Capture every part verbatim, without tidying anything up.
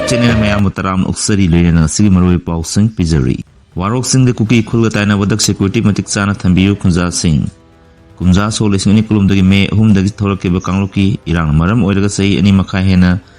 Channel ꯃꯌꯥꯝꯕꯨ ꯇꯔꯥꯝꯅ ꯑꯣꯛꯆꯔꯤ꯫ ꯂꯣꯏꯅꯅ ꯉꯁꯤꯒꯤ ꯃꯔꯨꯑꯣꯏꯕ ꯄꯥꯎꯁꯤꯡ ꯄꯤꯖꯔꯤ꯫ ꯋꯥꯔꯣꯛꯁꯤꯡꯗ ꯀꯨꯀꯤ ꯈꯨꯜꯒ ꯇꯥꯏꯅꯕꯗ ꯁꯦꯀ꯭ꯌꯨꯔꯤꯇꯤ ꯃꯇꯤꯛ ꯆꯥꯅ ꯊꯝꯕꯤꯌꯨ꯫ ꯈꯨꯟꯖꯥꯁꯤꯡ꯫ ꯀꯨꯝꯖꯥ ꯁꯣꯛ ꯂꯤꯁꯤꯡ ꯑꯅꯤ ꯀꯨꯟꯍꯨꯝꯗꯣꯏꯒꯤ ꯃꯦ ꯑꯍꯨꯝꯗꯒꯤ ꯊꯣꯛꯂꯛꯈꯤꯕ ꯀꯥꯡꯂꯨꯞꯀꯤ ꯏꯔꯥꯡꯅ ꯃꯔꯝ ꯑꯣꯏꯔꯒ ꯆꯍꯤ ꯑꯅꯤ ꯃꯈꯥꯏ ꯍꯦꯟꯅ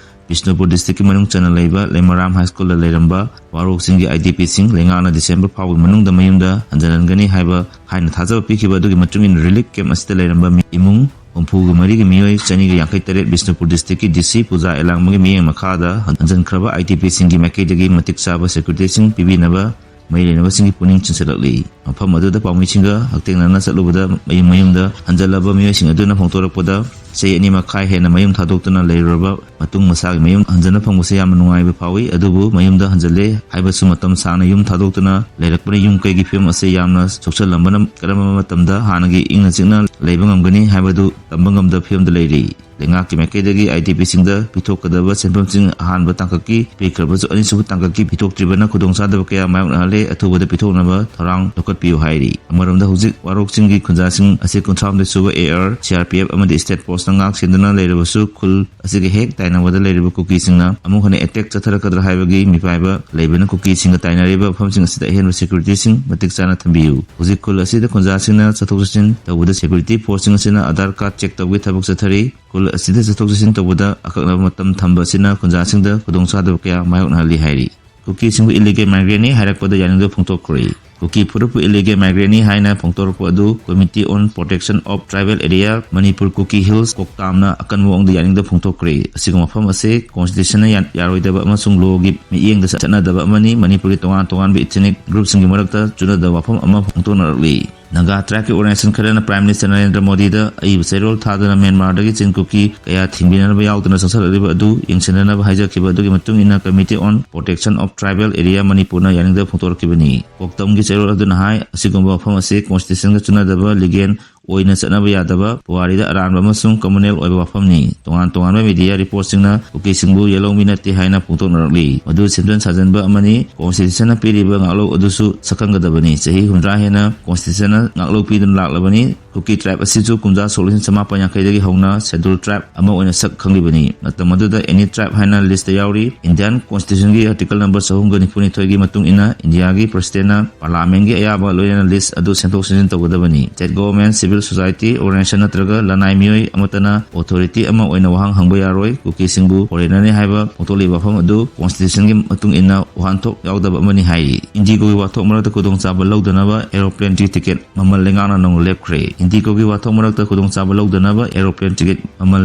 ꯕꯤꯁꯅꯨꯄꯨꯔ ꯗꯤꯁꯇ꯭ꯔꯤꯛꯀꯤ ꯃꯅꯨꯡ ꯆꯟꯅ ꯂꯩꯕ ꯂꯩꯃꯔꯥꯝ ꯍꯥꯏ ꯁ꯭ꯀꯨꯜꯗ ꯂꯩꯔꯝꯕ ꯋꯥꯔꯣꯛꯁꯤꯡꯒꯤ ꯑꯥꯏ ꯗꯤ ꯄꯤꯁꯤꯡ ꯂꯩꯉꯥꯛꯅ ꯗꯤꯁꯦꯝꯕꯔ ꯐꯥꯎꯕꯒꯤ ꯃꯅꯨꯡꯗ ꯃꯌꯨꯝꯗ ꯍꯟꯖꯤꯜꯍꯟꯒꯅꯤ ꯍꯥꯏꯕ ꯍꯥꯏꯅ ꯊꯥꯖꯕ ꯄꯤꯈꯤꯕ ꯑꯗꯨꯒꯤ ꯃꯇꯨꯡ ꯏꯟꯅ ꯔꯤꯂꯤꯐ ꯀꯦꯝꯞ ꯑꯁꯤꯗ ꯂꯩꯔꯝꯕ ꯃꯤ ꯏꯃꯨꯡ ꯍꯨꯝꯐꯨꯒ ꯃꯔꯤꯒꯤ ꯃꯤꯑꯣꯏ ꯆꯅꯤꯒ ꯌꯥꯡꯈꯩ ꯇꯔꯦꯠ ꯕꯤꯁꯅꯨꯄꯨꯔ ꯗꯤꯁꯇ꯭ꯔꯤꯛꯀꯤ ꯗꯤ ꯁꯤ ꯄꯨꯖꯥ ꯑꯦꯂꯥꯡꯕꯒꯤ ꯃꯤꯠꯌꯦꯡ ꯃꯈꯥꯗ ꯍꯟꯖꯤꯟꯈ꯭ꯔꯕ ꯑꯥꯏ ꯗꯤ ꯄꯤꯁꯤꯡꯒꯤ ꯃꯥꯏꯀꯩꯗꯒꯤ ꯃꯇꯤꯛ ꯆꯥꯕ ꯁꯦꯀ꯭ꯌꯨꯔꯤꯇꯤꯁꯤꯡ ꯄꯤꯕꯤꯅꯕ ꯃꯔꯤ ꯂꯩꯅꯕꯁꯤꯡꯒꯤ ꯄꯨꯛꯅꯤꯡ ꯆꯤꯡꯁꯤꯜꯂꯛꯂꯤ꯫ ꯃꯐꯝ ꯑꯗꯨꯗ ꯄꯥꯎꯃꯤꯁꯤꯡꯒ ꯍꯛꯊꯦꯡꯅꯅ ꯆꯠꯂꯨꯕꯗ ꯃꯌꯨꯝ ꯃꯌꯨꯝꯗ ꯍꯟꯖꯜꯂꯕ ꯃꯤꯑꯣꯏꯁꯤꯡ ꯑꯗꯨꯅ ꯐꯣꯡꯗꯣꯔꯛꯄꯗ ꯆꯍꯤ ꯑꯅꯤ ꯃꯈꯥꯏ ꯍꯦꯟꯅ ꯃꯌꯨꯝ ꯊꯥꯗꯣꯛꯇꯨꯅ ꯂꯩꯔꯨꯔꯕ ꯃꯇꯨꯡ ꯃꯁꯥꯒꯤ ꯃꯌꯨꯝ ꯍꯟꯖꯟꯅ ꯐꯪꯕꯁꯦ ꯌꯥꯝꯅ ꯅꯨꯡꯉꯥꯏꯕ ꯐꯥꯎꯏ꯫ ꯑꯗꯨꯕꯨ ꯃꯌꯨꯝꯗ ꯍꯟꯖꯜꯂꯦ ꯍꯥꯏꯕꯁꯨ ꯃꯇꯝ ꯁꯥꯡꯅ ꯌꯨꯝ ꯊꯥꯗꯣꯛꯇꯨꯅ ꯂꯩꯔꯛꯄꯅ ꯌꯨꯝ ꯀꯩꯒꯤ ꯐꯤꯕꯝ ꯑꯁꯤ ꯌꯥꯝꯅ ꯁꯣꯛꯆꯜꯂꯝꯕꯅ ꯀꯔꯝꯕ ꯃꯇꯝꯗ ꯍꯥꯟꯅꯒꯤ ꯏꯪꯅ ꯆꯤꯛꯅ ꯂꯩꯕ ꯉꯝꯒꯅꯤ ꯍꯥꯏꯕꯗꯨ ꯇꯝꯕ ꯉꯝꯗꯕ ꯐꯤꯕꯝꯗ ꯂꯩꯔꯤ꯫ ꯂꯩꯉꯥꯛꯀꯤ ꯃꯥꯏꯀꯩꯗꯒꯤ ꯑꯥꯏ ꯗꯤ ꯄꯤꯁꯤꯡꯗ ꯄꯤꯊꯣꯛꯀꯗꯕ ꯁꯦꯟꯐꯝꯁꯤꯡ ꯑꯍꯥꯟꯕ ꯇꯥꯡꯀꯛꯀꯤ ꯄꯤꯈ꯭ꯔꯕꯁꯨ ꯑꯅꯤꯁꯨꯕ ꯇꯥꯡꯀꯛꯀꯤ ꯄꯤꯊꯣꯛꯇ꯭ꯔꯤꯕꯅ ꯈꯨꯗꯣꯡꯆꯥꯗꯕ ꯀꯌꯥ ꯃꯥꯌꯣꯛꯅꯍꯜꯂꯦ꯫ ꯑꯊꯨꯕꯗ ꯄꯤꯊꯣꯛꯅꯕ ꯊꯧꯔꯥꯡ ꯂꯧꯈꯠꯄꯤꯌꯨ ꯍꯥꯏꯔꯤ꯫ ꯑꯃꯔꯣꯝꯗ ꯍꯧꯖꯤꯛ ꯋꯥꯔꯣꯛꯁꯤꯡꯒꯤ ꯈꯨꯟꯖꯥꯁꯤꯡ ꯑꯁꯤ ꯀꯨꯟꯊ꯭ꯔꯥꯍꯨꯝꯗꯣꯏ ꯁꯨꯕ A R, C R P F ꯑꯃꯗꯤ ꯁ꯭ꯇꯦꯠ ꯐꯣꯔꯁꯅ ꯉꯥꯛ ꯁꯦꯟꯗꯨꯅ ꯂꯩꯔꯕꯁꯨ ꯈꯨꯜ ꯑꯁꯤꯒ ꯍꯦꯛ ꯇꯥꯏꯅꯕꯗ ꯂꯩꯔꯤꯕ ꯀꯨꯀꯤꯁꯤꯡꯅ ꯑꯃꯨꯛ ꯍꯟꯅ ꯑꯦꯇꯦꯛ ꯆꯠꯊꯔꯛꯀꯗ꯭ꯔꯥ ꯍꯥꯏꯕꯒꯤ ꯃꯤꯄꯥꯏꯕ ꯂꯩꯕꯅ ꯀꯨꯀꯤꯁꯤꯡꯒ ꯇꯥꯏꯅꯔꯤꯕ ꯃꯐꯝꯁꯤꯡ ꯑꯁꯤꯗ ꯑꯍꯦꯟꯕ ꯁꯦꯀ꯭ꯌꯨꯔꯤꯇꯤꯁꯤꯡ ꯃꯇꯤꯛ ꯆꯥꯅ ꯊꯝꯕꯤꯌꯨ꯫ ꯍꯧꯖꯤꯛ ꯈꯨꯜ ꯑꯁꯤꯗ ꯈꯨꯟꯖꯥꯁꯤꯡꯅ ꯆꯠꯊꯣꯛ ꯆꯠꯁꯤꯟ ꯇꯧꯕꯗ ꯁꯦꯀ꯭ꯌꯨꯔꯤꯇꯤ ꯐꯣꯔꯁꯁꯤꯡ ꯑꯁꯤꯅ ꯑꯥꯙꯥꯔ ꯀꯥꯔꯗ ꯆꯦꯛ ꯇꯧꯕꯒꯤ ꯊꯕꯛ ꯆꯠꯊꯔꯤ꯫ ꯈꯨꯜ ꯑꯁꯤꯗ ꯆꯠꯊꯣꯛ ꯆꯠꯁꯤꯟ ꯇꯧꯕꯗ ꯑꯀꯛꯅꯕ ꯃꯇꯝ ꯊꯝꯕ ꯑꯁꯤꯅ ꯈꯨꯟꯖꯥꯁꯤꯡꯗ ꯈꯨꯗꯣꯡꯆꯥꯗꯕ ꯀꯌꯥ ꯃꯥꯌꯣꯛꯅꯍꯜꯂꯤ ꯍꯥꯏꯔꯤ꯫ ꯀꯨꯀꯤꯁꯤꯡꯕꯨ ꯏꯂꯤꯒꯦꯜ ꯃꯥꯏꯒ꯭ꯔꯦꯟꯅꯤ ꯍꯥꯏꯔꯛꯄꯗ ꯌꯥꯅꯤꯡꯗꯕ ꯐꯣꯡꯗꯣꯛꯈ꯭ꯔꯤ꯫ ꯀꯨꯀꯤ ꯐꯨꯔꯨꯞꯄꯨ ꯏꯂꯤꯒꯦꯜ ꯃꯥꯏꯒ꯭ꯔꯦꯟꯅꯤ ꯍꯥꯏꯅ ꯐꯣꯡꯗꯣꯔꯛꯄ ꯑꯗꯨ Committee on Protection of Tribal Area Manipur Kuki Hills, ꯀꯣꯛꯇꯥꯝꯅ ꯑꯀꯟꯕ ꯃꯑꯣꯡꯗ ꯌꯥꯅꯤꯡꯗꯕ ꯐꯣꯡꯗꯣꯛꯈ꯭ꯔꯦ꯫ ꯑꯁꯤꯒꯨꯝꯕ ꯃꯐꯝ ꯑꯁꯤ ꯀꯣꯟꯁꯇꯤꯇ꯭ꯌꯨꯁꯟꯅ ꯌꯥ-, ꯌꯥꯔꯣꯏꯗꯕ ꯑꯃꯁꯨꯡ ꯂꯣꯒꯤ ꯃꯤꯠꯌꯦꯡꯗ ꯆꯠꯅꯗꯕ ꯑꯃꯅꯤ꯫ ꯃꯅꯤꯄꯨꯔꯒꯤ ꯇꯣꯉꯥꯟ ꯇꯣꯉꯥꯟꯕ ꯏꯊꯅꯤꯛ ꯒ꯭ꯔꯨꯞꯁꯤꯡꯒꯤ ꯃꯔꯛꯇ ꯆꯨꯅꯗꯕ ꯋꯥꯐꯝ ꯑꯃ ꯐꯣꯡꯗꯣꯛꯅꯔꯛꯂꯤ꯫ ꯅꯥꯒꯥ ꯇ꯭ꯔꯥꯏꯕꯀꯤ ꯑꯣꯔꯒꯅꯥꯏꯖꯦꯁꯟ ꯈꯔꯅ ꯄ꯭ꯔꯥꯏꯝ ꯃꯤꯅꯤꯁꯇꯔ ꯅꯔꯦꯟꯗ꯭ꯔ ꯃꯣꯗꯤꯗ ꯑꯏꯕ ꯆꯦꯔꯣꯜ ꯊꯥꯗꯨꯅ ꯃ꯭ꯌꯥꯟꯃꯥꯔꯗꯒꯤ ꯆꯤꯡ ꯀꯨꯀꯤ ꯀꯌꯥ ꯊꯤꯡꯕꯤꯅꯅꯕ ꯌꯥꯎꯗꯨꯅ ꯆꯪꯁꯤꯜꯂꯛꯂꯤꯕ ꯑꯗꯨ ꯌꯦꯡꯁꯤꯟꯅꯅꯕ ꯍꯥꯏꯖꯈꯤꯕ ꯑꯗꯨꯒꯤ ꯃꯇꯨꯡ ꯏꯟꯅ Committee on Protection of Tribal Area ꯃꯅꯤꯄꯨꯔꯅ ꯌꯥꯅꯤꯡꯗꯕ ꯐꯣꯡꯗꯣꯔꯛꯈꯤꯕꯅꯤ꯫ ꯀꯣꯛꯇꯝꯒꯤ ꯆꯦꯔꯣꯜ ꯑꯗꯨꯅ ꯍꯥꯏ, ꯑꯁꯤꯒꯨꯝꯕ ꯋꯥꯐꯝ ꯑꯁꯤ ꯀꯣꯟꯁꯇꯤꯇ꯭ꯌꯨꯁꯟꯒ ꯆꯨꯅꯗꯕ ꯂꯤꯒꯦꯜ ꯑꯣꯏꯅ ꯆꯠꯅꯕ ꯌꯥꯗꯕ, ꯄꯨꯋꯥꯔꯤꯗ ꯑꯔꯥꯟꯕ ꯑꯃꯁꯨꯡ communal ꯑꯣꯏꯕ ꯋꯥꯐꯝꯅꯤ꯫ ꯇꯣꯉꯥꯟ ꯇꯣꯉꯥꯟꯕ media reportꯁꯤꯡꯅ ꯀꯨꯀꯤꯁꯤꯡꯕꯨ ꯌꯦꯜꯍꯧꯃꯤ ꯅꯠꯇꯦ ꯍꯥꯏꯅ ꯐꯣꯡꯗꯣꯛꯅꯔꯛꯂꯤ꯫ ꯃꯗꯨ ꯁꯦꯝꯖꯤꯟ ꯁꯥꯖꯤꯟꯕ ꯑꯃꯅꯤ꯫ Constitutionꯅ ꯄꯤꯔꯤꯕ ꯉꯥꯛꯂꯧ ꯑꯗꯨꯁꯨ ꯁꯛꯈꯪꯒꯗꯕꯅꯤ꯫ ꯆꯍꯤ ꯍꯨꯝꯗ꯭ꯔꯥ ꯍꯦꯟꯅ Constitutionꯅ ꯉꯥꯛꯂꯧ ꯄꯤꯗꯨꯅ ꯂꯥꯛꯂꯕꯅꯤ꯫ ꯀꯨꯀꯤ tribe ꯑꯁꯤꯁꯨ ꯀꯨꯝꯖꯥ ꯁꯣꯛ ꯂꯤꯁꯤꯡ ꯆꯃꯥꯄꯟ ꯌꯥꯡꯈꯩꯗꯒꯤ ꯍꯧꯅ Scheduled Tribe ꯑꯃ ꯑꯣꯏꯅ ꯁꯛ ꯈꯪꯂꯤꯕꯅꯤ꯫ ꯃꯇꯝ ꯑꯗꯨꯗ any tribe ꯍꯥꯏꯅ listꯇ ꯌꯥꯎꯔꯤ꯫ Indian Constitutionꯒꯤ Article number ꯆꯍꯨꯝꯒ ꯅꯤꯐꯨ ꯅꯤꯊꯣꯏꯒꯤ ꯃꯇꯨꯡ ꯏꯟꯅ Indiaꯒꯤ Presidentꯅ Parliamentꯒꯤ ꯑꯌꯥꯕ ꯂꯣꯏꯅꯅ list ꯑꯗꯨ ꯁꯦꯝꯗꯣꯛ ꯁꯦꯝꯖꯤꯟ ꯇꯧꯒꯗꯕꯅꯤ꯫ State government, civil society organization ꯅꯠꯇ꯭ꯔꯒ ꯂꯅꯥꯏ ꯃꯤꯑꯣꯏ ꯑꯃꯠꯇꯅ authority ꯑꯃ ꯑꯣꯏꯅ ꯋꯥꯍꯪ ꯍꯪꯕ ꯌꯥꯔꯣꯏ꯫ ꯀꯨꯀꯤꯁꯤꯡꯕꯨ foreignerꯅꯤ ꯍꯥꯏꯕ ꯐꯣꯡꯗꯣꯛꯂꯤꯕ ꯋꯥꯐꯝ ꯑꯗꯨ Constitutionꯒꯤ ꯃꯇꯨꯡ ꯏꯟꯅ ꯋꯥꯍꯟꯊꯣꯛ ꯌꯥꯎꯗꯕ ꯑꯃꯅꯤ ꯍꯥꯏ꯫ IndiGoꯒꯤ ꯋꯥꯊꯣꯛ ꯃꯔꯛꯇ ꯈꯨꯗꯣꯡꯆꯥꯕ ꯂꯧꯗꯅꯕ aeroplaneꯒꯤ ticket ꯃꯃꯜ ꯂꯩꯉꯥꯛꯅ ꯅꯧꯅ ꯂꯦꯞꯈ꯭ꯔꯦ꯫ IndiGoꯒꯤ ꯋꯥꯊꯣꯛ ꯃꯔꯛꯇ ꯈꯨꯗꯣꯡꯆꯥꯕ ꯂꯧꯗꯅꯕ aeroplane ticket ꯃꯃꯜ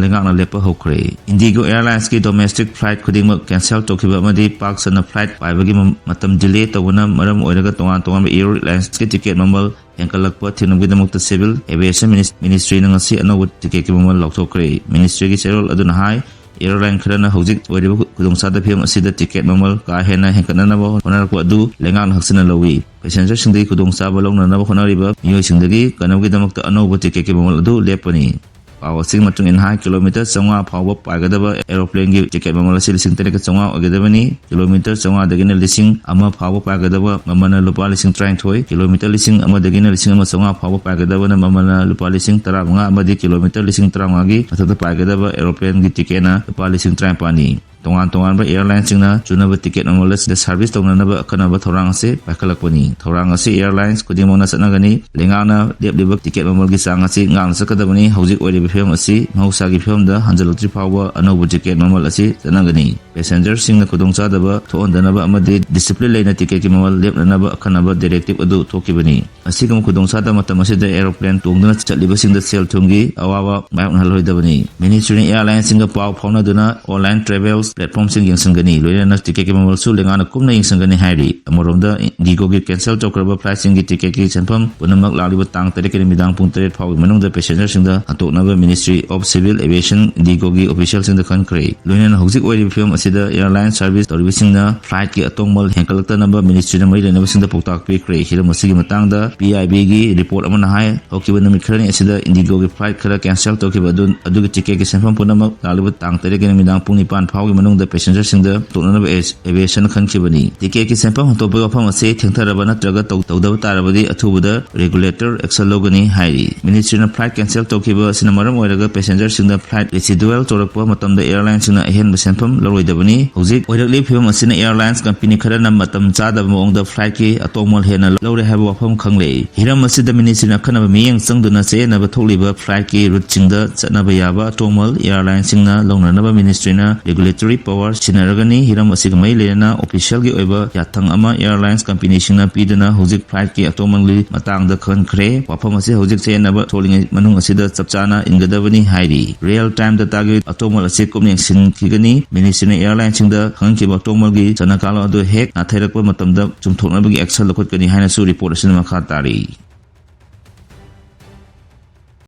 ꯂꯩꯉꯥꯛꯅ ꯂꯦꯞꯄ ꯍꯧꯈ꯭ꯔꯦ꯫ IndiGo Airlinesꯀꯤ domestic flight ꯈꯨꯗꯤꯡꯃꯛ cancel ꯇꯧꯈꯤꯕ ꯑꯃꯗꯤ ꯄꯥꯛ ꯁꯟꯅ flight ꯄꯥꯏꯕꯒꯤ ꯃ-, ꯃꯇꯝ delay ꯇꯧꯕꯅ ꯃꯔꯝ ꯑꯣꯏꯔꯒ ꯇꯣꯉꯥꯟ ꯇꯣꯉꯥꯟꯕ airlinesꯀꯤ ticket ꯃꯃꯜ ꯍꯦꯟꯒꯠꯂꯛꯄ ꯊꯤꯡꯅꯕꯒꯤꯗꯃꯛꯇ Civil Aviation Minis-, Ministryꯅ ꯉꯁꯤ ꯑꯅꯧꯕ ticketꯀꯤ ꯃꯃꯜ ꯂꯥꯎꯊꯣꯛꯈ꯭ꯔꯦ꯫ Ministryꯒꯤ ꯆꯦꯔꯣꯜ ꯑꯗꯨꯅ ꯍꯥꯏ, airline ꯈꯔꯅ ꯍꯧꯖꯤꯛ ꯑꯣꯏꯔꯤꯕ ꯈꯨꯗꯣꯡꯆꯥꯗꯕ ꯐꯤꯕꯝ ꯑꯁꯤꯗ ticket ꯃꯃꯜ ꯀꯥ ꯍꯦꯟꯅ ꯍꯦꯟꯒꯠꯅꯅꯕ ꯍꯣꯠꯅꯔꯛꯄ ꯑꯗꯨ ꯂꯩꯉꯥꯛꯅ ꯍꯛꯆꯤꯟꯅ ꯂꯧꯏ꯫ Passengerꯁꯤꯡꯗꯒꯤ ꯈꯨꯗꯣꯡꯆꯥꯕ ꯂꯧꯅꯅꯕ ꯍꯣꯠꯅꯔꯤꯕ ꯃꯤꯑꯣꯏꯁꯤꯡꯗꯒꯤ ꯀꯟꯅꯕꯒꯤꯗꯃꯛꯇ ꯑꯅꯧꯕ ticketꯀꯤ ꯃꯃꯜ ꯑꯗꯨ ꯂꯦꯞꯄꯅꯤ꯫ ꯄꯥꯎ ꯑꯁꯤꯒꯤ ꯃꯇꯨꯡ ꯏꯟꯅ ꯍꯥꯏ, kilometre ꯆꯥꯝꯃꯉꯥ ꯐꯥꯎꯕ ꯄꯥꯏꯒꯗꯕ aeroplaneꯒꯤ ticket ꯃꯃꯜ ꯑꯁꯤ ꯂꯤꯁꯤꯡ ꯇꯔꯦꯠꯀ ꯆꯥꯝꯃꯉꯥ ꯑꯣꯏꯒꯗꯕꯅꯤ꯫ Kilometre ꯆꯥꯝꯃꯉꯥꯗꯒꯤꯅ ꯂꯤꯁꯤꯡ ꯑꯃ ꯐꯥꯎꯕ ꯄꯥꯏꯒꯗꯕ ꯃꯃꯜꯅ ꯂꯨꯄꯥ ꯂꯤꯁꯤꯡ ꯇꯔꯥꯅꯤꯊꯣꯏ, kilometre ꯂꯤꯁꯤꯡ ꯑꯃꯗꯒꯤꯅ ꯂꯤꯁꯤꯡ ꯑꯃ ꯆꯥꯝꯃꯉꯥ ꯐꯥꯎꯕ ꯄꯥꯏꯒꯗꯕꯅ ꯃꯃꯜꯅ ꯂꯨꯄꯥ ꯂꯤꯁꯤꯡ ꯇꯔꯥꯃꯉꯥ ꯑꯃꯗꯤ kilometre ꯂꯤꯁꯤꯡ ꯇꯔꯥꯃꯉꯥꯒꯤ ꯃꯊꯛꯇ ꯄꯥꯏꯒꯗꯕ aeroplaneꯒꯤ ticketꯅ ꯂꯨꯄꯥ ꯂꯤꯁꯤꯡ ꯇꯔꯥꯅꯤꯄꯥꯜꯅꯤ꯫ ꯇꯣꯉꯥꯟ ꯇꯣꯉꯥꯟꯕ airlineꯁꯤꯡꯅ ꯆꯨꯅꯕ ticket ꯃꯃꯜ ꯑꯁꯤꯗ service ꯇꯧꯅꯅꯕ ꯑꯈꯟꯅꯕ ꯊꯧꯔꯥꯡ ꯑꯁꯤ ꯄꯥꯏꯈꯠꯂꯛꯄꯅꯤ꯫ ꯊꯧꯔꯥꯡ ꯑꯁꯤ airlines ꯈꯨꯗꯤꯡꯃꯛꯅ ꯆꯠꯅꯒꯅꯤ꯫ ꯂꯩꯉꯥꯛꯅ ꯂꯦꯞꯂꯤꯕ ticket ꯃꯃꯜꯒꯤ ꯆꯥꯡ ꯑꯁꯤ ꯉꯥꯛꯅ ꯆꯠꯀꯗꯕꯅꯤ꯫ ꯍꯧꯖꯤꯛ ꯑꯣꯏꯔꯤꯕ ꯐꯤꯕꯝ ꯑꯁꯤ ꯃꯍꯧꯁꯥꯒꯤ ꯐꯤꯕꯝꯗ ꯍꯟꯖꯤꯜꯂꯛꯇ꯭ꯔꯤ ꯐꯥꯎꯕ ꯑꯅꯧꯕ ticket ꯃꯃꯜ ꯑꯁꯤ ꯆꯠꯅꯒꯅꯤ꯫ Passengerꯁꯤꯡꯅ ꯈꯨꯗꯣꯡꯆꯥꯗꯕ ꯊꯣꯛꯍꯟꯗꯅꯕ ꯑꯃꯗꯤ discipline ꯂꯩꯅ ticketꯀꯤ ꯃꯃꯜ ꯂꯦꯞꯅꯅꯕ ꯑꯈꯟꯅꯕ directive ꯑꯗꯨ ꯊꯣꯛꯈꯤꯕꯅꯤ꯫ ꯑꯁꯤꯒꯨꯝꯕ ꯈꯨꯗꯣꯡꯆꯥꯗꯕ ꯃꯇꯝ ꯑꯁꯤꯗ aeroplane ꯇꯣꯡꯗꯨꯅ ꯆꯠꯂꯤꯕꯁꯤꯡꯗ ꯁꯦꯜ ꯊꯨꯝꯒꯤ ꯑꯋꯥꯕ ꯃꯥꯌꯣꯛꯅꯍꯜꯂꯣꯏꯗꯕꯅꯤ꯫ Ministryꯅ airlineꯁꯤꯡꯒ ꯄꯥꯎ ꯐꯥꯎꯅꯗꯨꯅ online travels platformꯁꯤꯡ ꯌꯦꯡꯁꯤꯟꯒꯅꯤ꯫ ꯂꯣꯏꯅꯅ ticketꯀꯤ ꯃꯃꯜꯁꯨ ꯂꯩꯉꯥꯛꯅ ꯀꯨꯞꯅ ꯌꯦꯡꯁꯤꯟꯒꯅꯤ ꯍꯥꯏꯔꯤ꯫ ꯑꯃꯔꯣꯝꯗ, IndiGoꯒꯤ cancel ꯇꯧꯈ꯭ꯔꯕ flightꯁꯤꯡꯒꯤ ticketꯀꯤ ꯁꯦꯟꯐꯝ ꯄꯨꯝꯅꯃꯛ ꯂꯥꯛꯂꯤꯕ ꯇꯥꯡ ꯇꯔꯦꯠꯀꯤ ꯅꯨꯃꯤꯗꯥꯡ ꯄꯨꯡ ꯇꯔꯦꯠ ꯐꯥꯎꯒꯤ ꯃꯅꯨꯡꯗ passengerꯁꯤꯡꯗ ꯍꯟꯗꯣꯛꯅꯕ Ministry of Civil Aviation IndiGoꯒꯤ officialꯁꯤꯡꯗ ꯈꯟꯈ꯭ꯔꯦ꯫ ꯂꯣꯏꯅꯅ ꯍꯧꯖꯤꯛ ꯑꯣꯏꯔꯤꯕ ꯐꯤꯕꯝ ꯑꯁꯤꯗ airline service ꯇꯧꯔꯤꯕꯁꯤꯡꯅ flightꯀꯤ ꯑꯇꯣꯡꯕ ꯍꯦꯟꯒꯠꯂꯛꯇꯅꯕ ministryꯅ ꯃꯔꯤ ꯂꯩꯅꯕꯁꯤꯡꯗ ꯄꯥꯎꯇꯥꯛ ꯄꯤꯈ꯭ꯔꯦ꯫ ꯍꯤꯔꯝ ꯑꯁꯤꯒꯤ ꯃꯇꯥꯡꯗ PIBꯒꯤ report ꯑꯃꯅ ꯍꯥꯏ, ꯍꯧꯈꯤꯕ ꯅꯨꯃꯤꯠ ꯈꯔꯅꯤ ꯑꯁꯤꯗ IndiGoꯒꯤ flight ꯈꯔ cancel ꯇꯧꯈꯤꯕ ꯑꯗꯨ, ꯑꯗꯨꯒꯤ ticketꯀꯤ ꯁꯦꯟꯐꯝ ꯄꯨꯝꯅꯃꯛ ꯂꯥꯛꯂꯤꯕ ꯇꯥꯡ ꯇꯔꯦꯠꯀꯤ ꯅꯨꯃꯤꯗꯥꯡ ꯄꯨꯡ ꯅꯤꯄꯥꯟ ꯐꯥꯎꯒꯤ ꯃꯅꯨꯡꯗ passengerꯁꯤꯡꯗ ꯇꯣꯛꯅꯅꯕ aviationꯅ ꯈꯟꯈꯤꯕꯅꯤ꯫ Ticketꯀꯤ ꯁꯦꯟꯐꯝ ꯍꯟꯗꯣꯛꯄꯒꯤ ꯋꯥꯐꯝ ꯑꯁꯤ ꯊꯦꯡꯊꯔꯕ ꯅꯠꯇ꯭ꯔꯒ ꯇꯧ-, ꯇꯧꯗꯕ ꯇꯥꯔꯕꯗꯤ ꯑꯊꯨꯕꯗ regulator action ꯂꯧꯒꯅꯤ ꯍꯥꯏꯔꯤ꯫ Ministryꯅ flight cancel ꯇꯧꯈꯤꯕ ꯑꯁꯤꯅ ꯃꯔꯝ ꯑꯣꯏꯔꯒ passengerꯁꯤꯡꯗ flight residual ꯇꯧꯔꯛꯄ ꯃꯇꯝꯗ airlineꯁꯤꯡꯅ ꯑꯍꯦꯟꯕ ꯁꯦꯟꯐꯝ ꯂꯧꯔꯣꯏꯗꯕꯅꯤ꯫ ꯍꯧꯖꯤꯛ ꯑꯣꯏꯔꯛꯂꯤꯕ ꯐꯤꯕꯝ ꯑꯁꯤꯅ airlines company ꯈꯔꯅ ꯃꯇꯝ ꯆꯥꯗꯕ ꯃꯑꯣꯡꯗ flightꯀꯤ ꯑꯇꯣꯡꯕ ꯍꯦꯟꯅ ꯂꯧꯔꯦ ꯍꯥꯏꯕ ꯋꯥꯐꯝ ꯈꯪꯂꯦ꯫ ꯍꯤꯔꯝ ꯑꯁꯤꯗ ministryꯅ ꯑꯈꯟꯅꯕ ꯃꯤꯠꯌꯦꯡ ꯆꯪꯗꯨꯅ ꯆꯌꯦꯠꯅꯕ ꯊꯣꯛꯂꯤꯕ flightꯀꯤ routeꯁꯤꯡꯗ ꯆꯠꯅꯕ ꯌꯥꯕ ꯑꯇꯣꯡꯕ airlineꯁꯤꯡꯅ ꯂꯧꯅꯅꯕ ministryꯅ regulatory power ꯁꯤꯖꯤꯟꯅꯔꯒꯅꯤ꯫ ꯍꯤꯔꯝ ꯑꯁꯤꯒ ꯃꯔꯤ ꯂꯩꯅꯅ officialꯒꯤ ꯑꯣꯏꯕ ꯌꯥꯊꯪ ꯑꯃ airlines companyꯁꯤꯡꯅ ꯄꯤꯗꯨꯅ ꯍꯧꯖꯤꯛ flightꯀꯤ ꯑꯇꯣꯡꯕꯒꯤ ꯃꯇꯥꯡꯗ ꯈꯪꯍꯟꯈ꯭ꯔꯦ꯫ ꯋꯥꯐꯝ ꯑꯁꯤ ꯍꯧꯖꯤꯛ ꯆꯌꯦꯠꯅꯕ ꯊꯣꯛꯂꯤꯉꯩ ꯃꯅꯨꯡ ꯑꯁꯤꯗ ꯆꯞ ꯆꯥꯅ ꯏꯟꯒꯗꯕꯅꯤ ꯍꯥꯏꯔꯤ꯫ Real time dataꯒꯤ ꯑꯇꯣꯡꯕ ꯑꯁꯤ ꯀꯨꯞꯅ ꯌꯦꯡꯁꯤꯟꯈꯤꯒꯅꯤ꯫ Ministryꯅ airlineꯁꯤꯡꯗ ꯈꯪꯍꯟꯈꯤꯕ ꯑꯇꯣꯡꯕꯒꯤ ꯆꯠꯅ ꯀꯥꯡꯂꯣꯟ ꯑꯗꯨ ꯍꯦꯛ ꯅꯥꯊꯩꯔꯛꯄ ꯃꯇꯝꯗ ꯆꯨꯝꯊꯣꯛꯅꯕꯒꯤ action ꯂꯧꯈꯠꯀꯅꯤ ꯍꯥꯏꯅꯁꯨ report ꯑꯁꯤꯅ ꯃꯈꯥ ꯇꯥꯔꯤ꯫